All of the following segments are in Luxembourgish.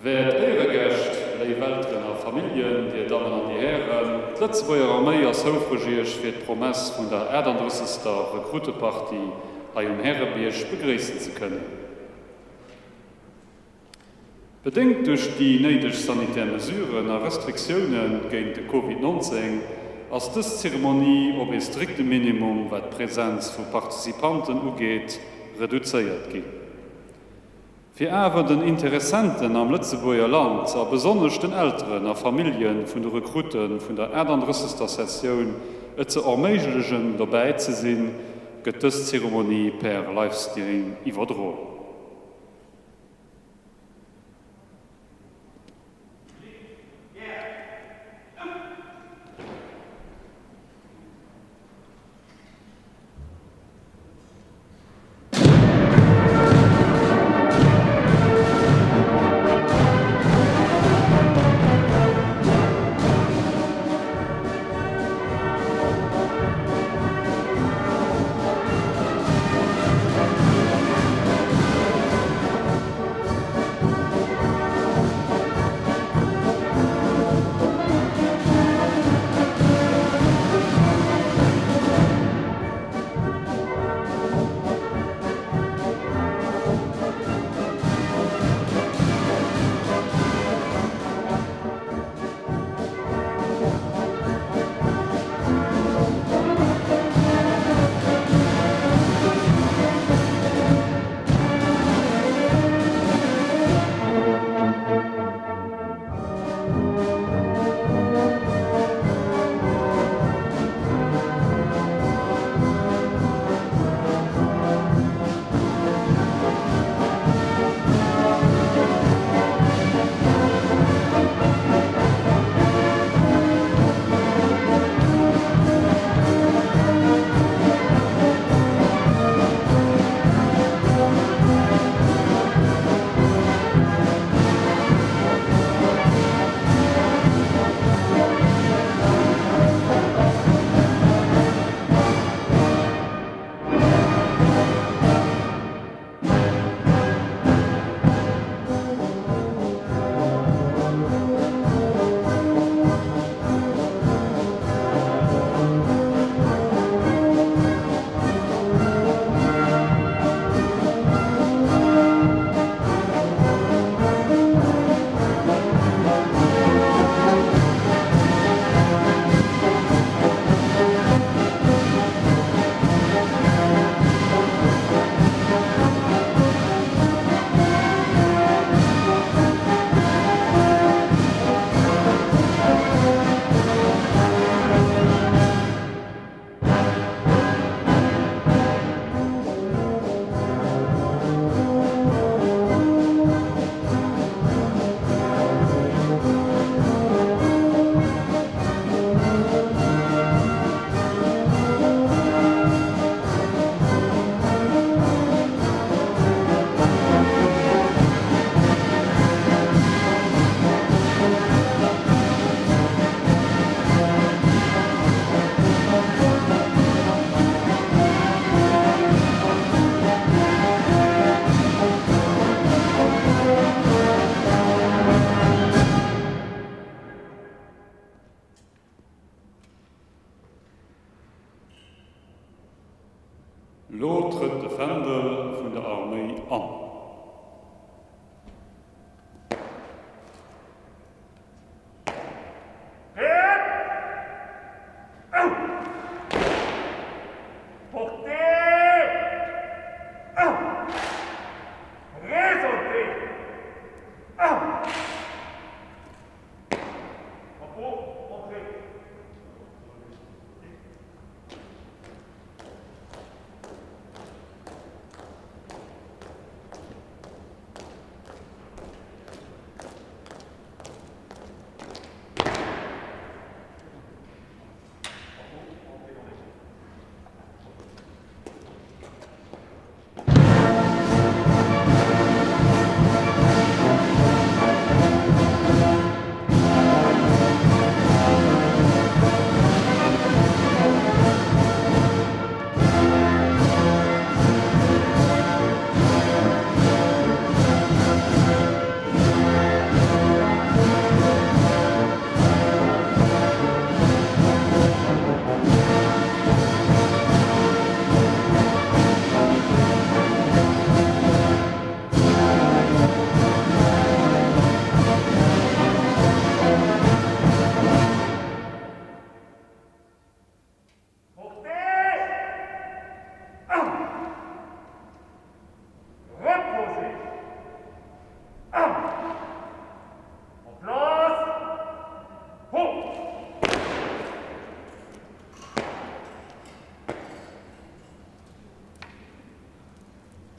Wäert Éieregäscht, léif Elteren a Familljen, Dir Dammen an Dir Hären, d'Lëtzebuerger Arméi ass houfreg Iech fir d'Promesse vun der 38. Rekruttepartie hei um Härebierg begréissen ze kënnen. Bedéngt duerch déi néideg sanitär Mesuren a Restriktioune géint de Covid 19 ass dës Zeremonie op ee strikte Minimum wat d'Präsenz vu Participanten ugeet reduzéiert ginn. Fir awer den Interessenten am Lëtzebuerger Land a besonnesch den Elteren a Famillje vun de Rekrutte vun der 38. Sessioun et ze erméiglegen dobäi ze sinn, gëtt dës Zeremonie per Livestream iwwerdroen.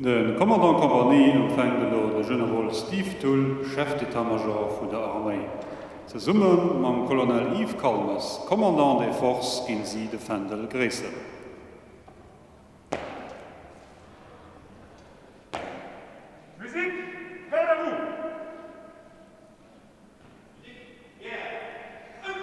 De Commandant Compagnie empfänkt elo de Generol Steve Thull, Chef d'état-major vun der Arméi. Zesumme mam Colonel Yves Calmes, Commandant des Forces, ginn si de Fändel gréissen. Musique, garde à vous! Musique, guerre, un!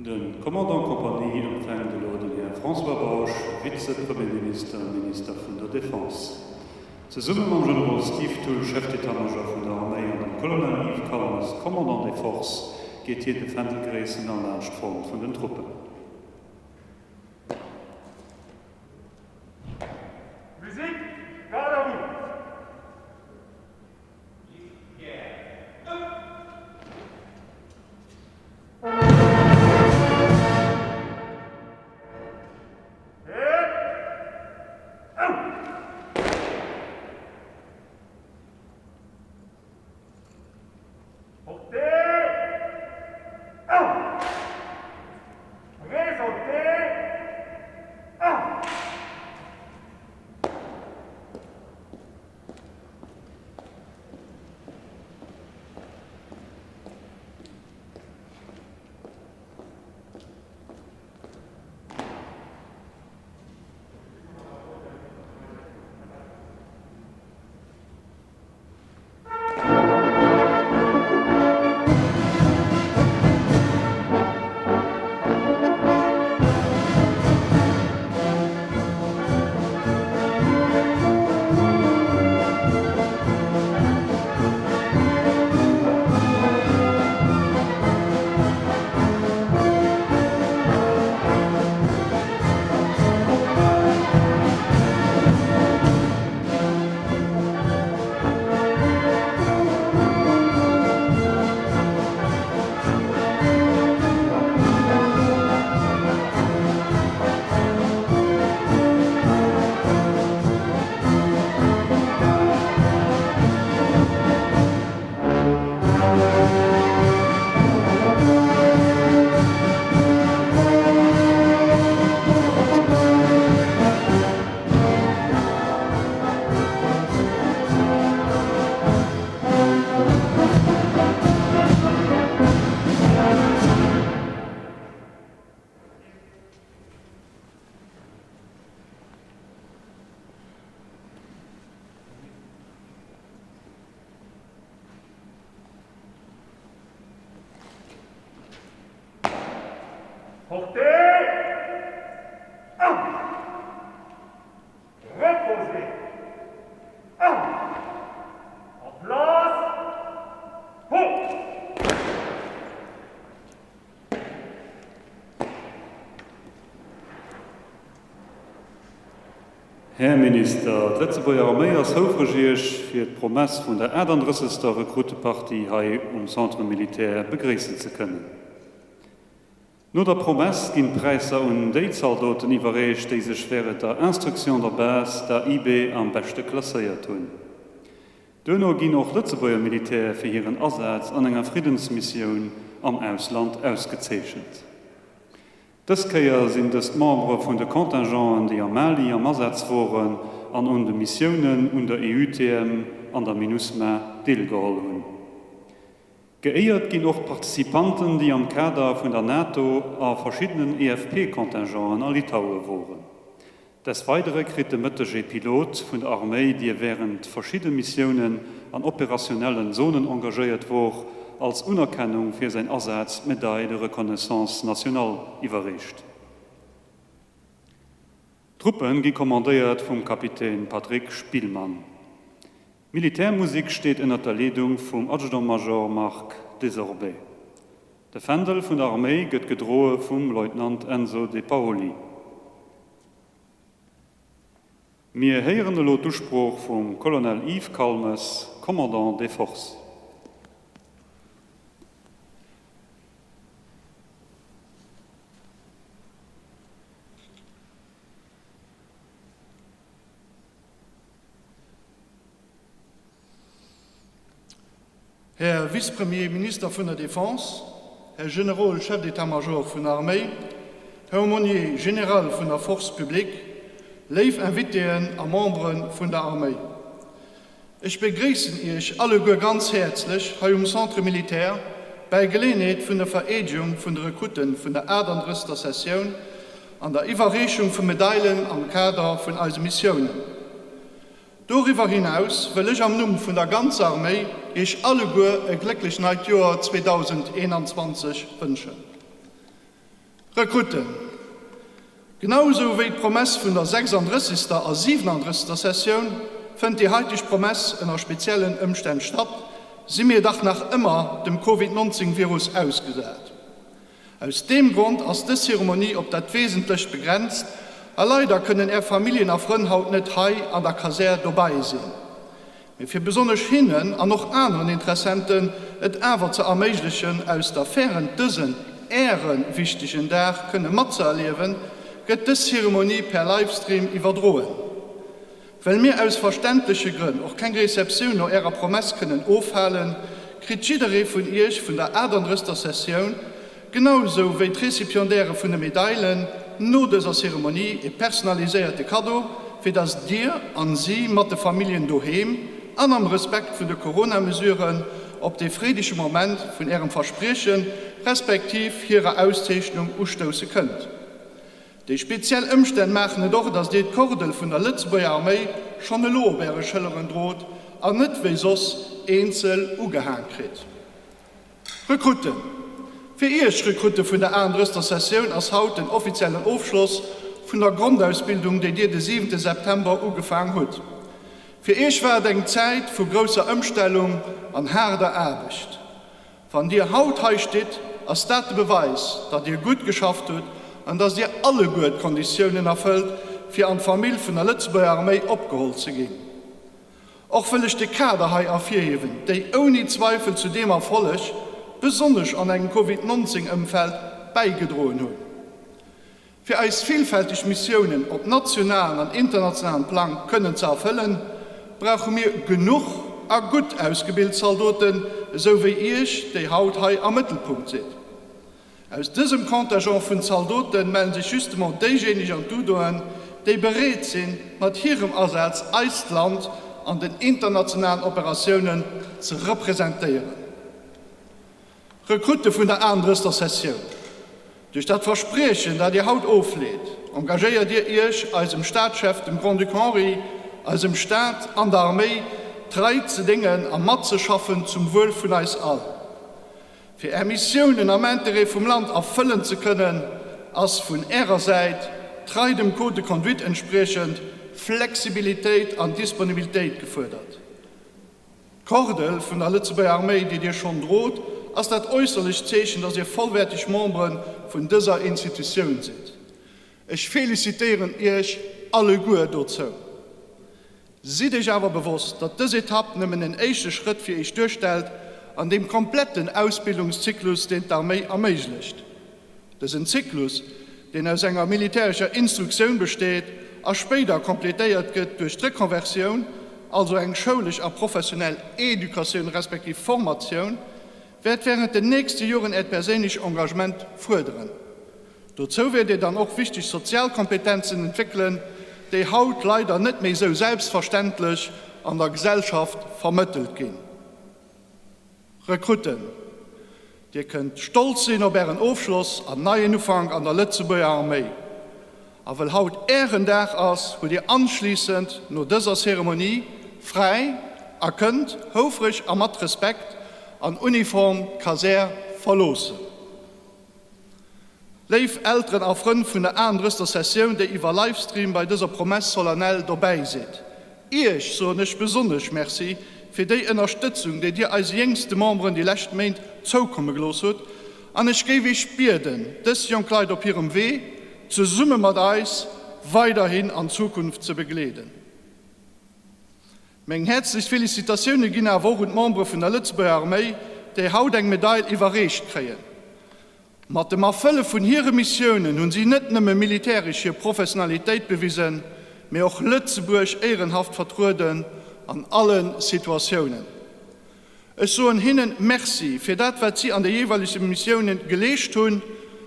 De Commandant Compagnie empfänkt elo den Här François Bausch, Vize-Premierminister, Minister vun der Defense. Zesumme mam Generol Steve Thull, Chef d'état-major vun der Arméi, an dem Colonel Yves Calmes, Commandant des Forces, geet hien de Fändel gréissen a laanscht d'Front vun den Truppen. Musique, garde à vous! Portez un. Reposez un. En place. Haut. Här Minister, d'Lëtzebuerger Arméi ass houfreg Iech fir d'Promesse vun der 38. Rekruttepartie hei um Centre Militaire begréissen ze kënnen. No der Promesse ginn d'Präisser un déi Zaldoten iwwerreecht, déi sech während der Instruction de base, der IB, am beschte klasséiert hunn. Duerno ginn och Lëtzebuerger Militär fir hiren Asaz an enger Friddensmissioun am Ausland ausgezeechent. Dës Kéier sinn dëst Membere vun de Contingenten, déi am Mali am Asaz woren an un de Missiounen un der EUTM an der Minusma deelgeholl hunn. Geéiert ginn och d'Participanten, déi am Kader vun der NATO a verschiddenen EFP-Contingenten a Litaue woren. Des Weidere kritt de Mëtteg ee Pilot vun der Arméi, dee wärend verschidde Missiounen an operationellen Zonen engagéiert wor, als Unerkennung fir säin Asaz d'Médaille de reconnaissance nationale iwwerreecht. D'Truppe gi kommandéiert vum Kapitän Patrick Spielmann. D'Militärmusek steet ënnert der Leedung vum Adjudant-Major Marc Desorbet. De Fändel vun der Arméi gëtt gedroe vum Leutnant Enzo De Paoli. Mir héieren elo d'Usprooch vum Colonel Yves Calmes, Commandant des Forces. Här Vice-Premier Minister vun der Defense, Här Generol Chef d'état-major vun der Arméi, Här Aumônier général vun der Force publique, léif Invitéen a Membere vun der Arméi. Ech begréissen Iech alleguer ganz häerzlech hei um Centre militaire bäi Geleeënheet vun der Vereedegung vun de Rekrutte vun der 38. Sessioun an der Iwwerreechung vu Medailen am Kader vun eise Missiounen. Doriwwer hinaus wëll ech am Numm vun der ganzer Arméi Iech alleguer e glécklech neit Joer 2021 wënschen. Rekrutten, Genau esou wéi d'Promess vun der 36. a 37. Sessioun fënnt déi haiteg Promess ënner speziellen Ëmstänn statt, si mir dach nach ëmmer dem Covid 19 Virus ausgesat. Aus deem Grond ass dës Zeremonie op dat Wesentlecht begrenzt a leider kënnen Är Familljen a Frënn haut net hei an der Kasär dobei sinn. Mee fir besonnesch hinnen an och aneren Interessenten et awer ze erméiglechen, aus der Fären dësen Äre wichtegen Dag kënne matzëerliewen, gëtt dës Zeremonie per Livestream iwwerdroen. Well mir aus verständleche Grënn och keng Receptioun no Ärer Promesse kënnen ofhalen, kritt jidderee vun Iech vun der 38. Sessioun, genau sou wéi d'Récipiendairë vun de Medailen, no dëser Zeremonie e personaliséierte Kaddo, fir dass Dir an si mat de Familljen doheem an am Respekt vun de Corona-Mesuren op dee freedege Moment vun Ärem Verspriechen respektiv hirer Auszeechnung ustousse kënnt. Déi speziell Ëmstänn maachen et och, dass Dir d'Kordel vun der Lëtzebuerger Arméi schonn elo op Äre Schëlleren drot an net wéi soss eenzel ugehaang kritt. Rekrutten Fir Iech Rekrutte vun der 38. Sessioun ass haut den offiziellen Ofschloss vun der Grondausbildung, déi Dir de siwente September ugefaang hutt. Fir Iech war et eng Zäit vu grousser Ëmstellung an haarder Aarbecht. Wann Dir haut hei stitt, ass dat de Beweis, datt Dir gutt geschafft hutt an datt Dir alleguer d'Konditiounen erfëllt, fir an d'Famill vun der Lëtzebuerger Arméi opgeholl ze ginn. Och wëll ech de Kader hei ervirhiewen, déi ouni Zweifel zu deem Erfolleg, besonnesch an engem Covid 19 Ëmfeld, bäigedroen hunn. Fir eis villfälteg Missiounen op nationalen an internationalem Plang kënnen ze erfëllen, brauche mir genuch a gutt ausgebilt Zaldoten, esou wéi Iech, déi haut hei am Mëttelpunkt sidd. Aus dësem Contingent vun Zaldoten mellen sech justement déijéineg an d'Udoen, déi bereet sinn, mat hirem Asaz eist Land an den internationalen Operatiounen ze representéieren. Rekrutte vun der 38. Sessioun, Duerch dat Verspriechen, dat Dir haut ofleet, engagéiert Dir Iech, eisem Staatschef, dem Grand-Duc Henri, eisem Staat an der Arméi trei ze déngen a matzeschaffen zum Wuel vun eis all. Fir Är Missiounen am Interêt vum Land erfëllen ze kënnen, ass vun Ärer Säit, trei dem Code de conduite entspriechend, Flexibilitéit an Disponibilitéit gefuerdert. D'Kordel vun der Lëtzebuerger Arméi, déi Dir schonn drot, ass dat äusserlecht Zeechen, dass Dir vollwäerteg Membere vun dëser Institutioun sidd. Ech felicitéieren Iech alleguer dozou. Sidd Iech awer bewosst, datt dës Etapp nëmmen en éischte Schrëtt fir Iech duerstellt an deem kompletten Ausbildungszyklus, deen d'Arméi erméiglecht. Dësen Zyklus, deen aus enger militärescher Instruktioun besteet a spéider completéiert gëtt duerch d'Rekonversioun, also eng schoulesch a professionell Educatioun respektiv Formatioun, wäert wärend den nächste Joren Äert perséinlech Engagement fuerderen. Dozou wäert Dir dann och wichteg sozial Kompetenzen entwéckelen, déi haut leider net méi sou selbstverständlech an der Gesellschaft vermëttelt ginn. Rekrutten, Dir kënnt stolz sinn op Ären Ofschloss an neien Ufank an der Lëtzebuerger Arméi. A wëll haut Ären Dag ass, hutt Dir anschliissend no dëser Zeremonie fräi a kënnt houfreg a mat Respekt an Uniform d'Kasär verloossen. Léif Elteren a Frënn vun der 38. Sessioun, déi iwwer Livestream bei dëser Promesse solennelle dobäi sidd, Iech soen ech besonnesch Merci fir déi Ënnerstëtzung, déi Dir eise jéngste Memberen déi lescht Méint zoukomme gelooss hutt, an ech géif Iech bieden, dës jonk Leit op hirem Wee, zesumme mat eis, weiderhin an Zukunft ze begleeden. Meng häerzlechst Felicitatioune ginn awer och un d'Membere vun der Lëtzebuerger Arméi, déi haut eng Medail iwwerreecht kréien. Mat dem Erfëlle vun hire Missiounen hunn si net nëmme militäresch hir Professionalitéit bewisen, mee och Lëtzebuerg éierenhaft vertrueden an alle Situatiounen. Ech soen hinnen Merci fir dat wat si an de jeeweilege Missiounen geleescht hunn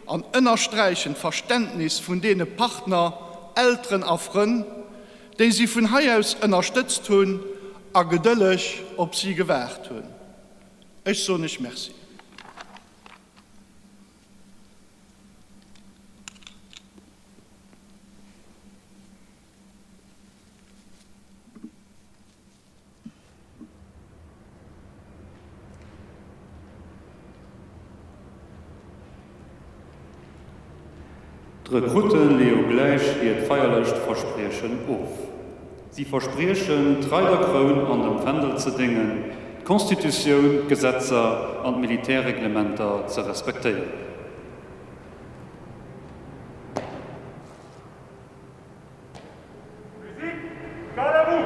an ënnersträichen d'Verständnis vun deene Partner, Elteren a Frënn, déi si vun hei aus ënnerstëtzt hunn a gedëlleg op si gewaart hunn. Ech soen Iech Merci. D'Rekrutte leeë gläich hiert feierlecht Verspriechen of. Si verspriechen, trei der Kroun an dem Fändel ze déngen, d'Constitutioun, d'Gesetzer an d'Militärreglementer ze respektéieren. Musique, garde à vous!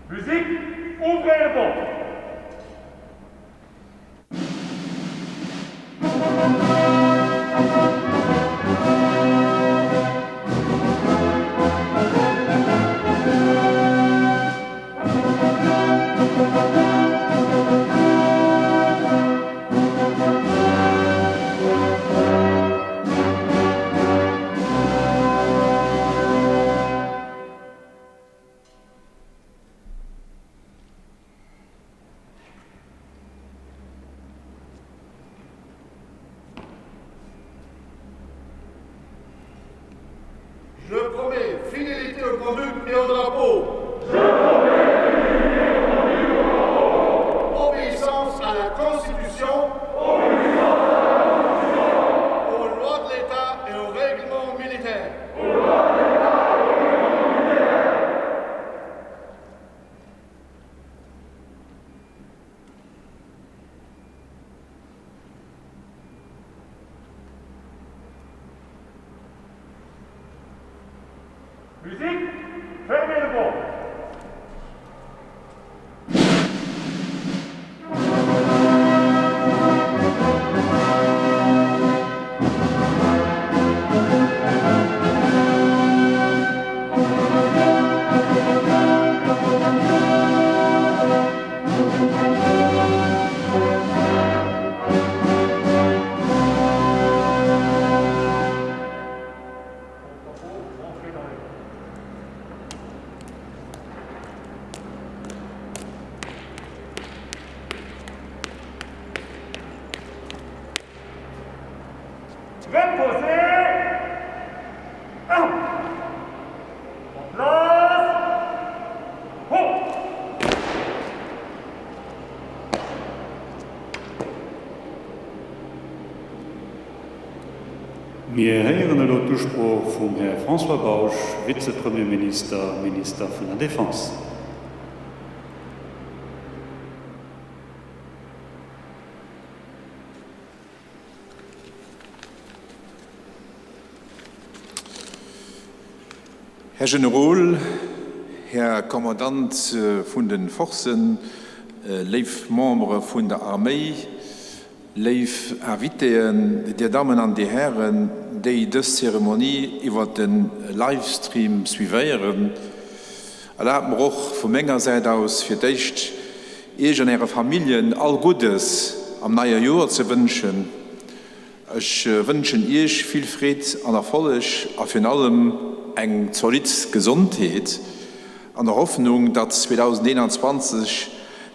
Musique, ouvrez le pont! Je promets fidélité au Grand-Duc et au drapeau. Je promets fidélité au Grand-Duc et au drapeau. Obéissance à la Constitution. Obéissance à la Constitution. Aux lois de l'État et au règlement militaire. Aux lois de l'État et au règlement militaire. Musique, fermez le pont. Reposez. Un. En place. Haut. Mir héieren elo d'Usprooch vum Här François Bausch, Vizepremierminister, Minister vun der Defense. Här Generol, Här Kommandant vun de Forcen, léif Membere vun der Arméi, Léif Invitéen, Dir Dammen an Dir Hären, déi dës Zeremonie iwwer de Livestream suivéieren, erlaabt mer och vu menger Säit aus fir d'éischt Iech an Äre Familljen all Guddes am neie Joer ze wënschen. Ech wënschen Iech vill Freed an Erfolleg a virun allem eng zolidd Gesondheet. An der Hoffnung, datt 2021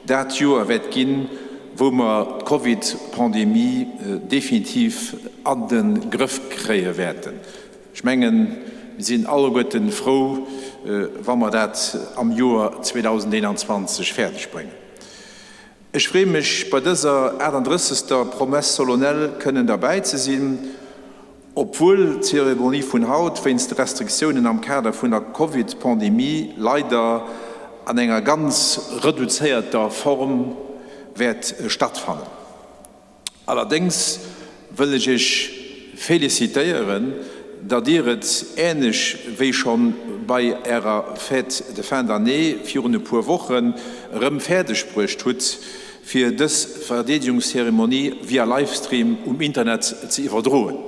dat Joer wäert ginn, wou mer d'Covid-Pandemie definitiv an de Grëff kréie wäerten. Ech mengen, mir sinn alleguerten frou, wa mer dat am Joer 2021 fäerdeg bréngen. Ech freeë mech, bei dëser 38. Promesse solennelle kënnen derbäi ze sinn. Obwuel d'Zeremonie vun haut wéinst de Restriktiounen am Kader vun der Covid-Pandemie leider an enger ganz reduzéierter Form wäert stattfannen. Allerdéngs wëll ech Iech felicitéieren, datt Dir et, änlech wéi schonn bei Ärer Fête de fin d'année virun e puer Wochen, erëm fäerdeg bruecht hutt, fir dës Verdeedegungszeremonie via Livestream um Internet ze iwwerdroen.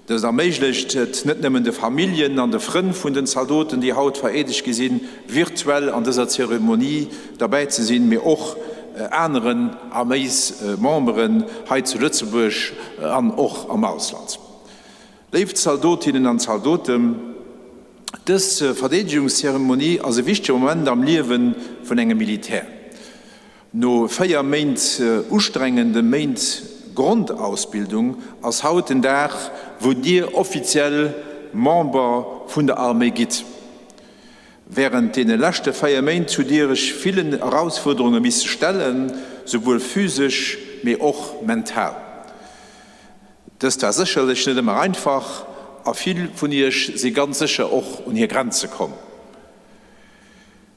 Dëst erméiglecht et net nëmmen de Familljen an de Frënn vun den Zaldoten, déi haut vereedegt gi sinn, virtuell an dëser Zeremonie derbäi ze sinn, mee och aneren Arméismemberen hei zu Lëtzebuerg an och am Ausland. Léif Zaldotinnen an Zaldoten, dës Verdeedegungszeremonie ass e wichtege Moment am Liewe vun engem Militär. No 4 Méint ustrengende Méint Grondausbildung ass haut den Dag, wou Dir offiziell Member vun der Arméi gitt. Wärend deene leschte 4 Méint hutt Dir Iech villen Erausfuerderunge misse stellen, souwuel physesch, mee och mental. Dëst war sécherlech net ëmmer einfach a vill vun Iech si ganz sécher och un hir Grenze komm.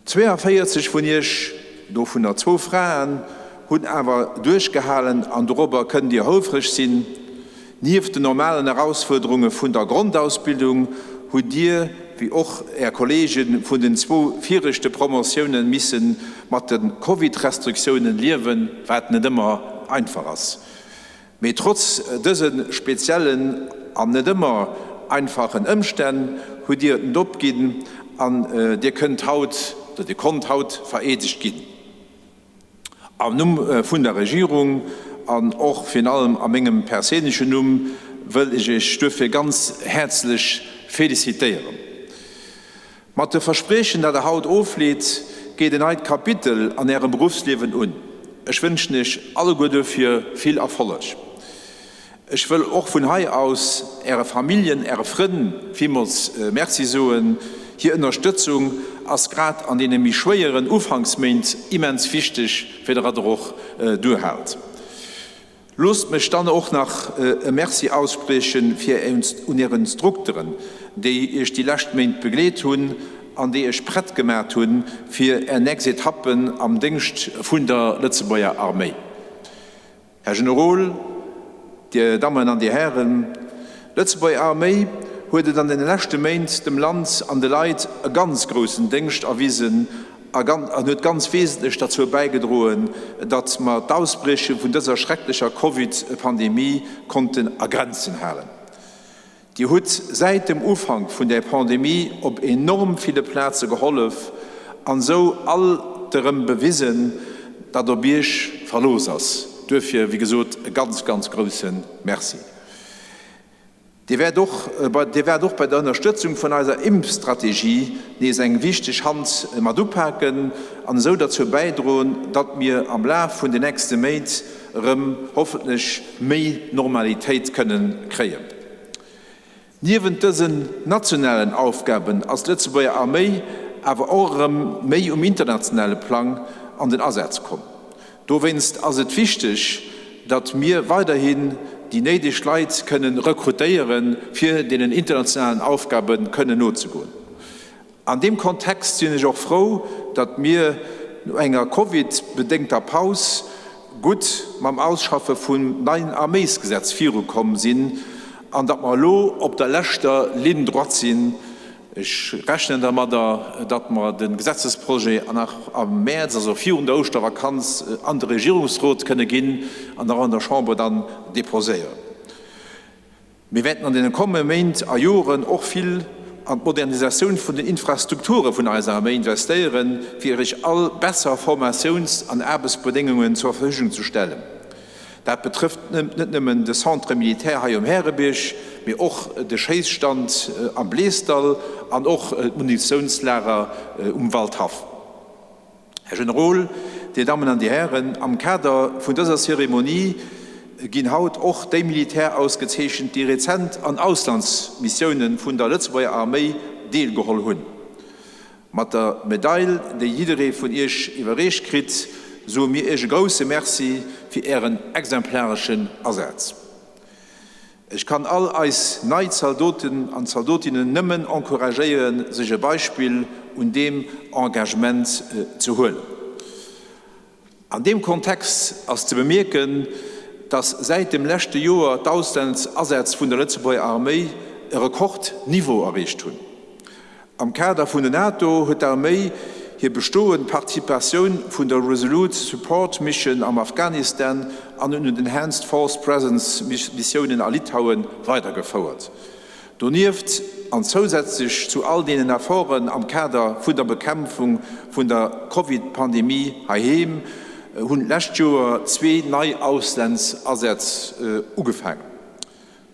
42 vun Iech, dovunner zwou Fraen, hunn awer duerchgehalen an dorobber kënnt Dir houfreg sinn. Nieft den normalen Erausfuerderunge vun der Grondausbildung hutt Dir, wéi och Är Kolleege vun den zwou viregte Promotiounen, misse mat de Covid-Restriktiounen liewen, wat net ëmmer einfach ass. Mee trotz dëse speziellen an net ëmmer einfachen Ëmstänn hutt Dir et net opginn an Dir kënnt haut, oder Dir konnt haut vereedegt ginn. Am Numm vun der Regierung an och virun allem a mengem perséinlechen Numm wëll ech Iech duerfir ganz häerzlech felicitéieren. Mat de Verspriechen, dat Der haut ofleet, geet en neit Kapitel an Ärem Beruffsliewen un. Ech wënschen Iech alleguer duerfir vill Erfolleg. Ech wëll och vun hei aus Äre Familljen, Äre Frënn villmools Merci soen. Hir Ënnerstëtzung ass grad an deene méi schwéieren Ufanksméint immens wichteg, fir datt Der och duerhaalt. Loosst mech dann och nach e Merci aussprieche fir un Är Instrukteren, déi Iech déi lescht Méint begleet hunn an déi Iech prett gemat hunn fir Är nächst Etappen am Déngscht vun der Lëtzebuerger Arméi. Här Generol, Dir Dammen an Dir Hären, d'Lëtzebuerger Arméi huet et an deene leschte Méint dem Land an de Leit e ganz groussen Déngscht erwisen an huet ganz wesentlech derzou bäigedroen, datt mer d'Ausbrieche vun dëser schrecklecher Covid-Pandemie konnten a Grenzen halen. Dir hutt säit dem Ufank vun där Pandemie op enorm ville Plaze gehollef an esou alt erëm bewisen, datt op Iech Verlooss ass. Duerfir, wéi gesot, e ganz, ganz grouse Merci. Dir wäert och Dir waart och bei der Ënnerstëtzung vun eiser Impfstrategie nees eng wichteg Hand mat upaken an esou derzou bäidroen, datt mir am Laf vun den nächste Méint erëm hoffentlech méi Normalitéit kënnen kréien. Niewent dësen nationalen Aufgaben ass d'Lëtzebuerger Arméi awer och erëm méi um internationale Plang an den Asaz komm. Dowéinst ass et wichteg, datt mir weiderhin déi néideg Leit kënnen rekrutéieren, fir deenen internationalen Aufgabe kënnen nozegoen. An deem Kontext sinn ech och frou, datt mir no enger Covid-bedéngter Paus gutt mam Ausschaffe vum neien Arméisgesetz virukomm sinn an datt mer elo op der leschter Ligne droite sinn, Ech rechnen dermadder, datt mer de Gesetzesprojet nach am Mäerz, also virun der Ouschtervakanz, an de Regierungsrot kënne ginn an och an der Chamber dann déposéieren. Mir wäerten an deene kommende Méint a Joren och vill an d'Modernisatioun vun den Infrastrukture vun eiser Arméi investéieren, fir Iech all besser Formatiouns an Aarbechtsbedéngungen zur Verfügung ze stellen. Dat betrëfft net nëmmen de Centre militaire hei um Härebierg, mee och de Schéisstand am Bleesdall an och d'Munitiounslager um Waldhaff. Här Generol, Dir Dammen an Dir Hären, am Kader vun dëser Zeremonie ginn haut och déi Militär ausgezeechent, déi rezent an Auslandsmissioune vun der Lëtzebuerger Arméi deelgeholl hunn. Mat der Medail, déi jidderee vun Iech iwwerreecht kritt, soe mir Iech e grousse Merci fir Ären exemplareschen Asaz. Ech kann all eis nei Zaldoten an Zaldotinnen nëmmen encouragéieren, sech e Beispill un deem Engagement ze huelen. An deem Kontext ass ze bemierken, datt säit dem leschte Joer d'Auslandsasätz vun der Lëtzebuerger Arméi e Rekordniveau erreecht hunn. Am Kader vun der NATO huet d'Arméi hir bestoend Participatioun vun der Resolute Support Mission am Afghanistan an un den Enhanced Force Presence Missiounen a Litauen weidergefouert. Donieft, an zousätzlech zu all deenen Efforten am Kader vun der Bekämpfung vun der Covid-Pandemie heiheem, hunn d'lescht Joer zwee nei Auslandsasätz ugefaangen.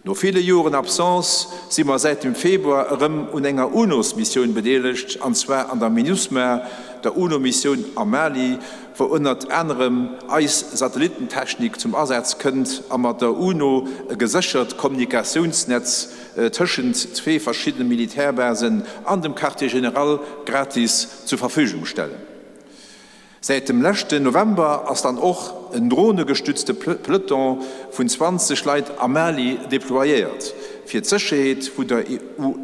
No ville Joren Absence si mer säit dem Februar erëm un enger UNOS-Missioun bedeelegt, an zwar an der Minusma, der UNO-Missioun am Mali, wou ënnert anerem eis Satellitentechnik zum Asaz kënnt a mat der UNO e geséchert Kommunikatiounsnetz tëschent zwee verschiddene Militärbasen an dem Quartier général gratis zur Verfügung stellen. Säit dem leschten November ass dann och en dronegestützte Peloton vun 20 Leit am Mali deployéiert, fir d'Sécherheet vun der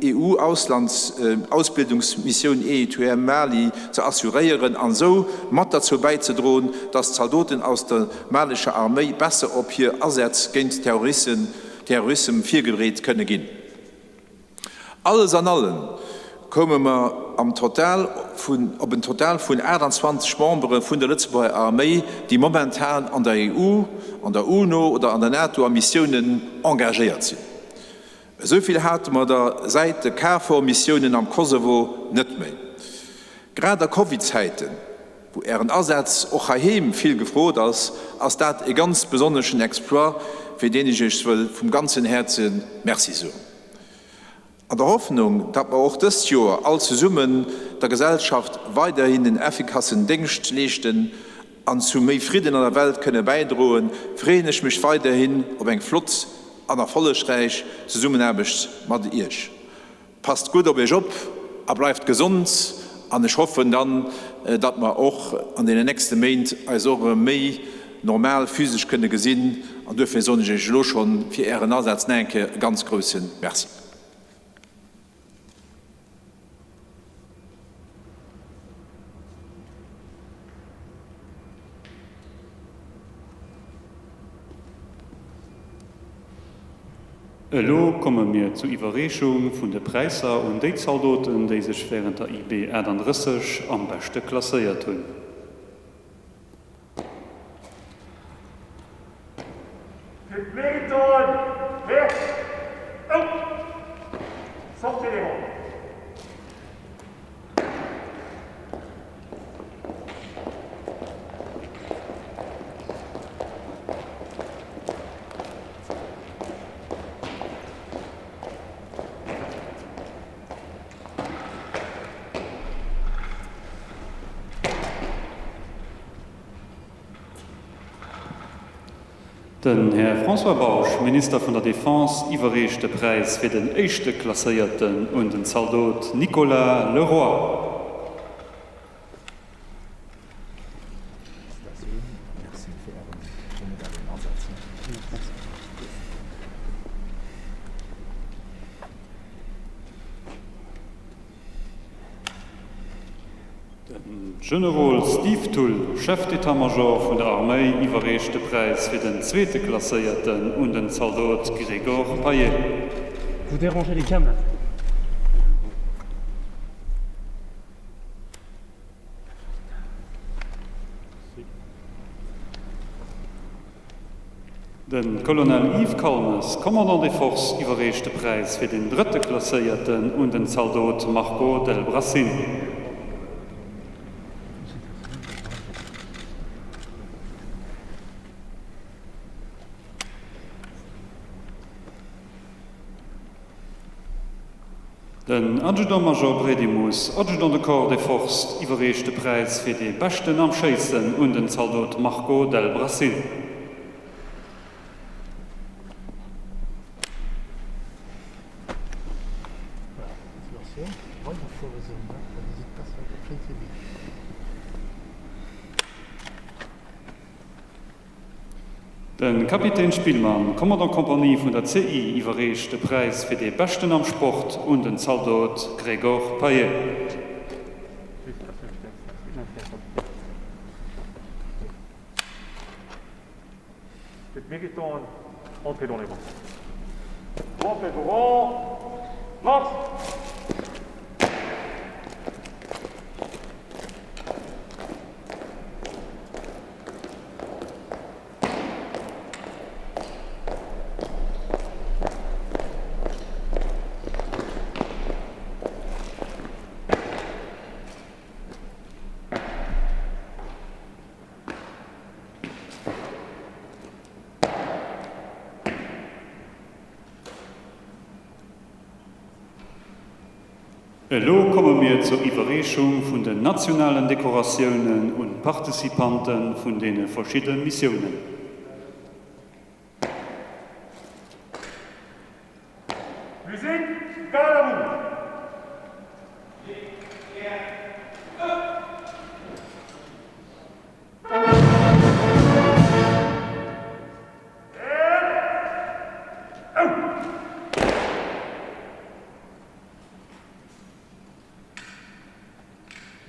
EU-Auslandsausbildungsmissioun EUTM Mali ze assuréieren an esou mat derzou bäizedroen, datt d'Zaldoten aus der malescher Arméi besser op hir Asätz géint Terrorissem virgebereet kënne ginn. Alles an allem koume mer am Total vun op en Total vun 28 Membere vun der Lëtzebuerger Arméi, déi momentan an der EU, an der UNO oder an der NATO a Missiounen engagéiert sinn. Esou vill hate mer der säit de KFOR-Missiounen am Kosovo net méi. Grad a Covid-Zäiten, wou Ären Asaz och heiheem vill gefrot ass, ass dat e ganz besonneschen Exploit, fir deen ech Iech wëll vum ganzen Häerze Merci soen. An der Hoffnung, datt mer och dëst Joer all zesummen der Gesellschaft weiderhin en effikassen Déngscht leeschten an zu méi Fridden an der Welt kënne bäidroen, freeën ech mech weiderhin op eng flott an erfollegräich Zesummenaarbecht mat Iech. Passt gutt op Iech op a bleift gesond an ech hoffen dann, datt mer och an deenen nächste Méint eis och erëm méi normal physesch kënne gesinn an duerfir soen ech Iech elo schonn fir Ären Asaz nach eng Kéier e ganz grousse Merci. Elo komme mir zur Iwwerreechung vun de Präisser un déi Zaldoten, déi sech wärend der IB 38 am beschte klasséiert hunn. Fir d'Meriton, Häerz op! Sortez les rangs! Den Här François Bausch, Minister vun der Defense, iwwerreecht de Präis fir den éischte Klasséierten un den Zaldot Nicolas Leroy. De Generol Steve Thull, Chef d'état-major vun der Arméi, iwwerreecht de Präis fir den zweete Klasséierten un den Zaldot Gregor Payet. Vous dérangez les câbles. De Colonel Yves Calmes, Commandant des Forces, iwwerreecht de Präis fir den drëtte Klasséierten un den Zaldot Marco Delbrassin. Den Adjudant-Major Bredimus, Adjudant de Corps des Forces, iwwerreecht de Präis fir dee Beschten am Schéissen un den Zaldot Marco Delbrassin. De Kapitän Spillmann, Commandant Compagnie vun der CI, iwwerreecht de Präis fir dee Beschten am Sport un den Zaldot Gregor Payet. Elo komme mir zur Iwwerreechung vun den nationalen Dekoratiounen un d'Participante vun deene verschidde Missiounen. Musique, garde à vous!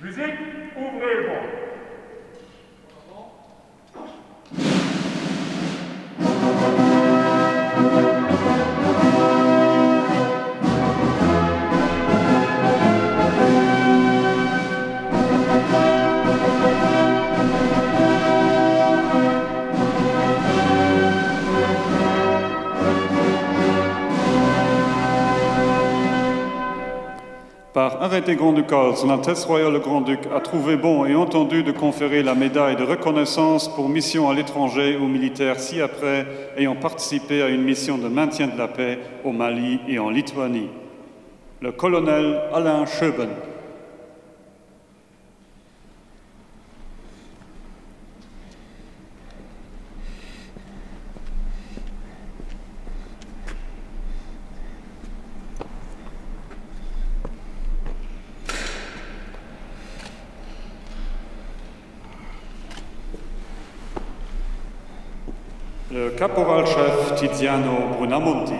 Musique, ouvrez le bord. Par arrêté grand-ducal, son Altesse Royale le Grand-Duc a trouvé bon et entendu de conférer la médaille de reconnaissance pour mission à l'étranger aux militaires ci-après ayant participé à une mission de maintien de la paix au Mali et en Lituanie. Le colonel Alain Schöben. Le caporal-chef Tiziano Brunamonti.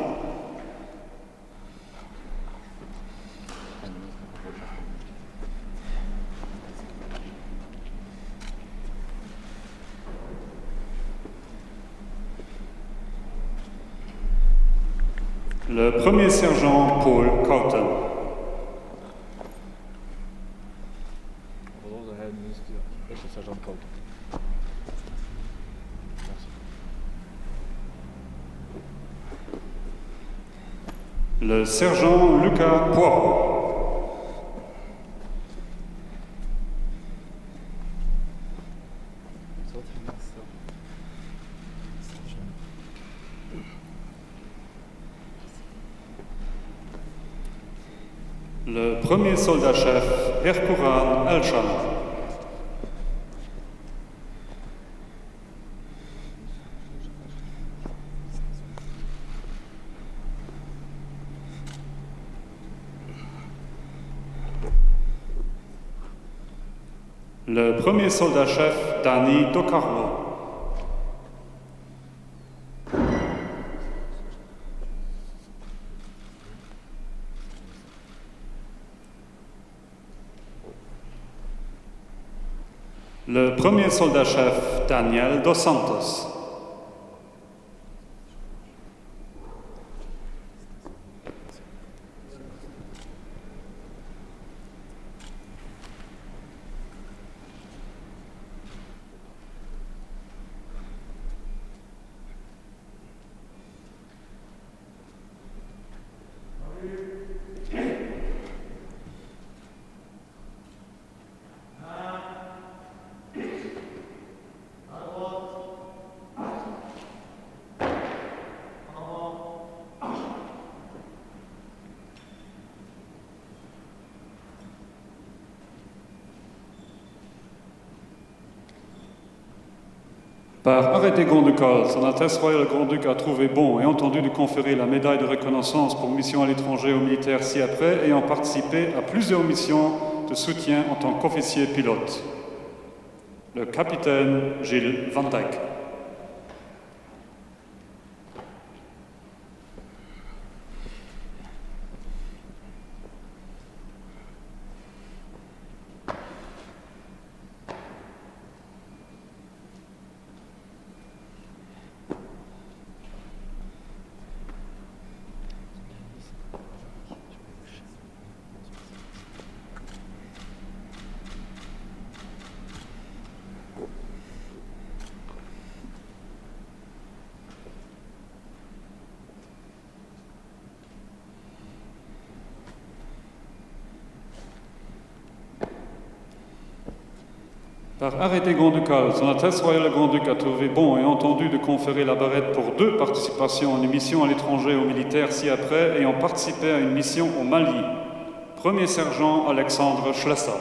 Le premier sergent Paul Cotton. Le sergent Lucas Poirot. Le premier soldat-chef Herkuran Elchan. Le premier soldat-chef Dani Docarmo. Le premier soldat-chef Daniel dos Santos. Par arrêté grand-ducal, son Altesse Royale le Grand-Duc a trouvé bon et entendu de conférer la médaille de reconnaissance pour mission à l'étranger aux militaires ci-après ayant participé à plusieurs missions de soutien en tant qu'officier pilote. Le capitaine Gilles Van Dyck. Par arrêté grand-ducal, son Altesse Royale le Grand-Duc a trouvé bon et entendu de conférer la barrette pour deux participations en une mission à l'étranger aux militaires ci-après ayant participé à une mission au Mali. Premier Sergent Alexandre Schlesser.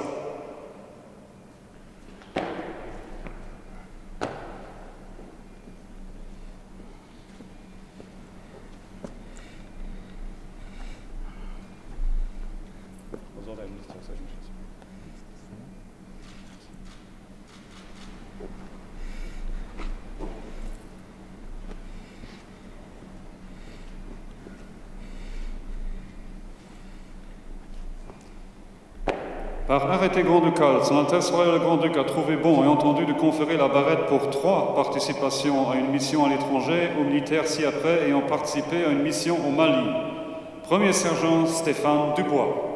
Par arrêté grand-ducal, son Altesse Royale Grand-Duc a trouvé bon et entendu de conférer la barrette pour trois participations à une mission à l'étranger aux militaires ci-après ayant participé à une mission au Mali. Premier sergent Stéphane Dubois.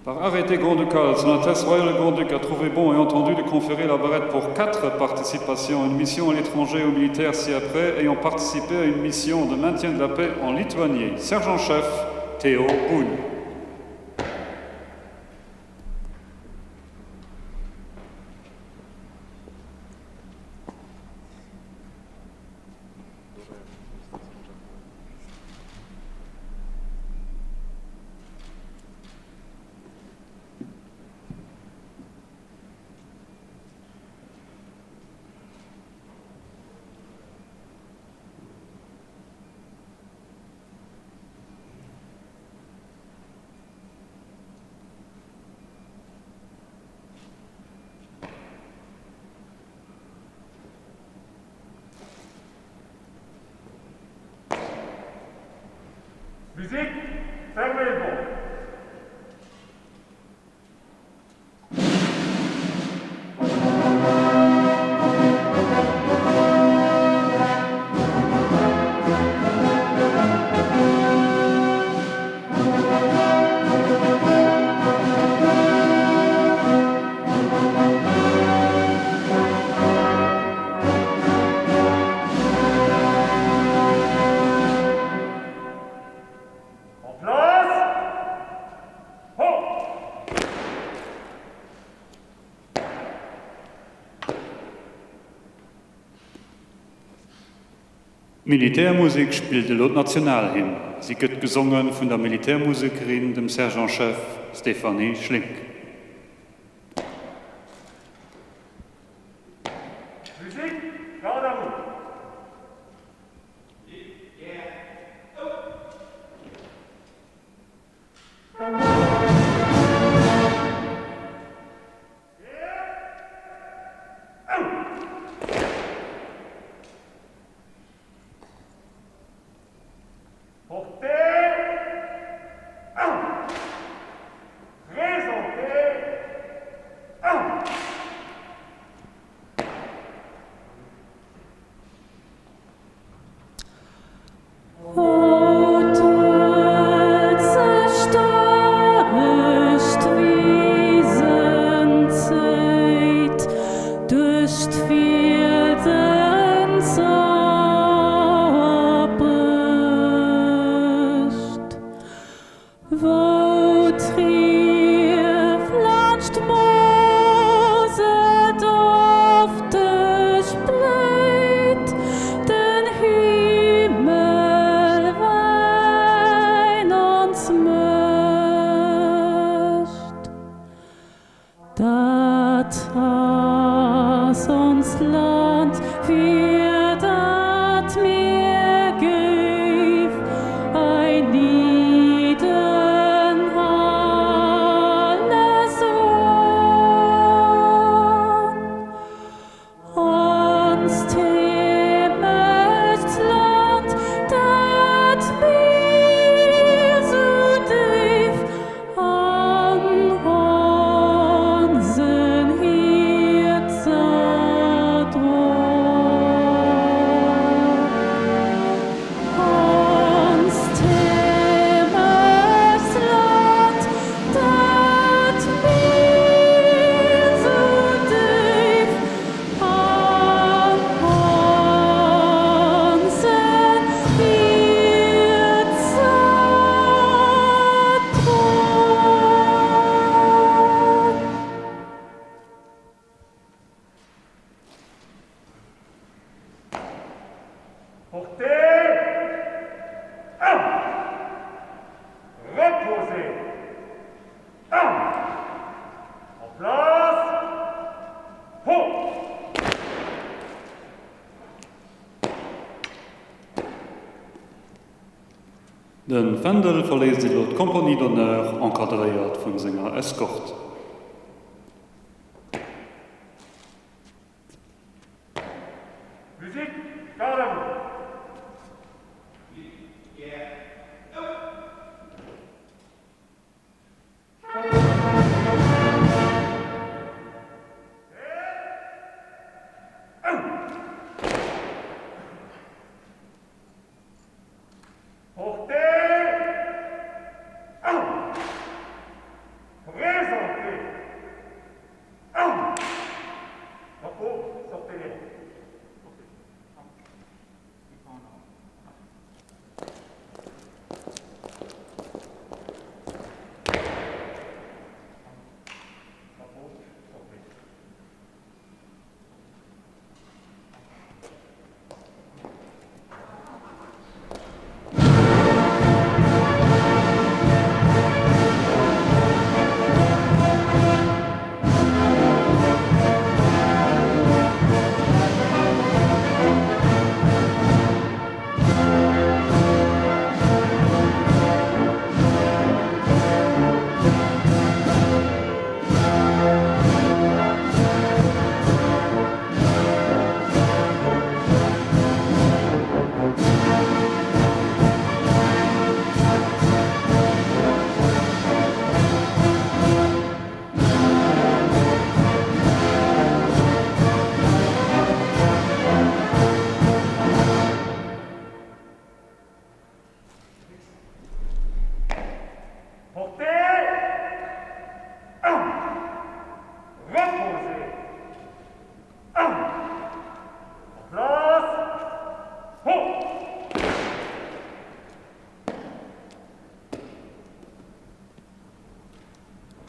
Par arrêté grand-ducal, son Altesse Royale Grand-Duc a trouvé bon et entendu de conférer la barrette pour quatre participations à une mission à l'étranger aux militaires ci-après ayant participé à une mission de maintien de la paix en Lituanie. Sergent-chef Théo Boone. Musique, fermez le bon. En place Ho D'Militärmusek spillt elo d'Nationalhymn. Si gëtt gesonge vun der Militärmusekerin, dem Sergent-Chef Stéphanie Schlink. Musique, garde à vous! De Fändel verléisst elo d'Compagnie d'honneur, encadréiert vun senger Eskorte. Musique, garde à vous!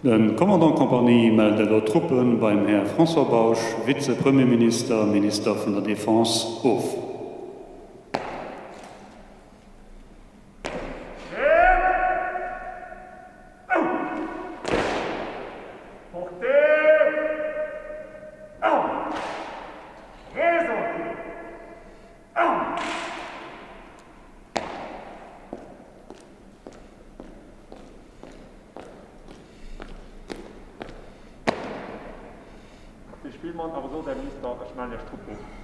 De Commandant Compagnie mellt elo d'Truppe beim Här François Bausch, Vize-Premierminister, Minister vun der Defense, of. Spillmann, Awer sot, Här Minister, ech mellen Iech d'Trupp of.